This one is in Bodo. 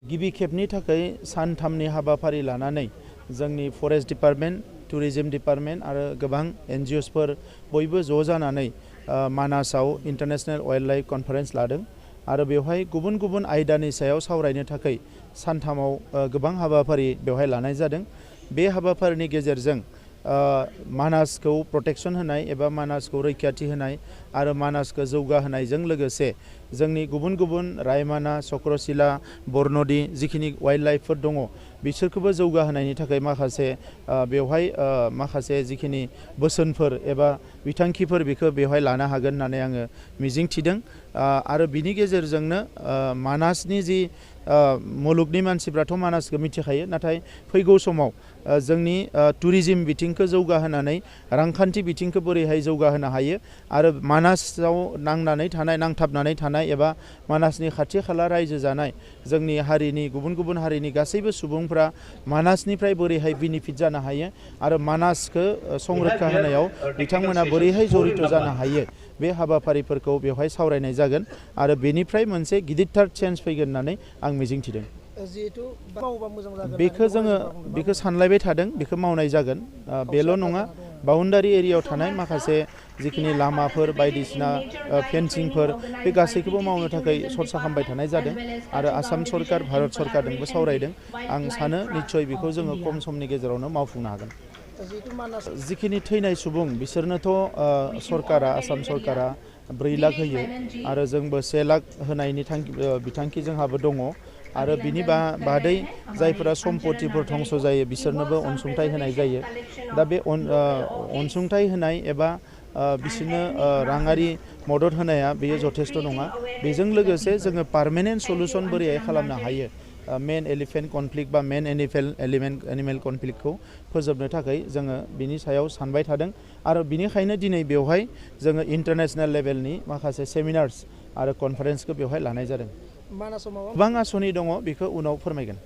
गिबि खेबनि थाखाय सानथामनि हाबाफारि लानानै जोंनि फरेस्ट डिपार्टमेंट, टुरिज्म डिपार्टमेंट आरो गोबां NGOsफोर बयबो ज' जानानै मानासाव इंटरनेशनल वाइल्ड लाइफ कन्फारेंस लादों आरो बेवहाय गुबुन गुबुन आयदानि सायाव सावरायनो थाखाय सानथामाव गोबां हाबाफारि बेवहाय लानाय जादों। बे हाबाफारिनि गेजेरजों मानासखौ प्रोटेक्शन होनाय एबा मानासखौ रैखाथि होनाय आरो मानासखौ जौगाहोनायजों लोगोसे जोंनि गुबुन गुबुन रायमाना, चक्रशिला, बरनदि जिखिनि वाइल्ड लाइफफोर दङ बिसोरखौबो जौगाहोनायनि थाखाय माखासे बेवहाय माखासे जिखिनि बोसोनफोर एबा बिथांखिफोर बेखौ बेवहाय लानो हागोन होननानै आङो मिजिंथिदों आरो बिनि गेजेरजोंनो मानासनि जि मुलुगनि मानसिफ्राथ' मानासखौ मिथिखायो, नाथाय फैगौ समाव जोंनि टुरिज्म बिथिंखौ जौगाहोनानै रांखान्थि बिथिंखौ बोरैहाय जौगाहोनो हायो आरो मानासाव नांथाबनानै थानाय एबा मानासनि खाथि खाला रायजो जानाय जोंनि हारिनि गुबुन गुबुन हारिनि गासैबो सुबुंफ्रा मानासनिफ्राय बोरैहाय बेनिफिट जानो हायो आरो मानासखौ संरैखा होनायाव बिथांमोना बोरैहाय जड़ित जानो हायो बे हाबाफारिफोरखौ बेवहाय सावरायनाय जागोन आरो बेनिफ्राय मोनसे गिदिरथार चेन्ज फैगोन होननानै आं मिजिंथिदों। बेखौ सानलायबाय थादों, बेखौ मावनाय जागोन। बेल' नङा, बाउन्डारि एरियायाव थानाय माखासे जिखिनि लामाफोर बायदिसिना फेन्सिंफोर बे गासैखौबो मावनो थाखाय सरसा खालामबाय थानाय जादों आरो आसाम सरकार, भारत सरकारजोंबो सावरायदों। आं सानो निस्सय बेखौ जोङो खम समनि गेजेरावनो मावफुंनो हागोन। जिखिनि थैनाय सुबुं बिसोरनोथ' सरकारा, आसाम सरकारा 4 लाख होयो आरो जोंबो 1 लाख होनायनि बिथांखि जोंहाबो दङ आरो बिनि बादै जायफोरा सम्पतिफोर धंस जायो बिसोरनोबो अनसुंथाइ होनाय जायो। दा बे अनसुंथाइ होनाय एबा बिसोरनो राङारि मदद होनाया बेयो जथेस्थ' नङा। बेजों लोगोसे जोङो पार्मानेन्ट सल्युसन बोरैहाय खालामनो हायो मेन एलिफेन्ट कनफ्लिक्ट बा मेन एनिमेल कनफ्लिक्टखौ फोजोबनो थाखाय जोङो बिनि सायाव सानबाय थादों आरो बिनिखायनो दिनै बेवहाय जोङो इन्टारनेशनेल लेभेलनि माखासे सेमिनार्स आरो कनफारेन्सखौ बेवहाय लानाय जादों। गोबां आसनि दङ, बेखौ उनाव फोरमायगोन।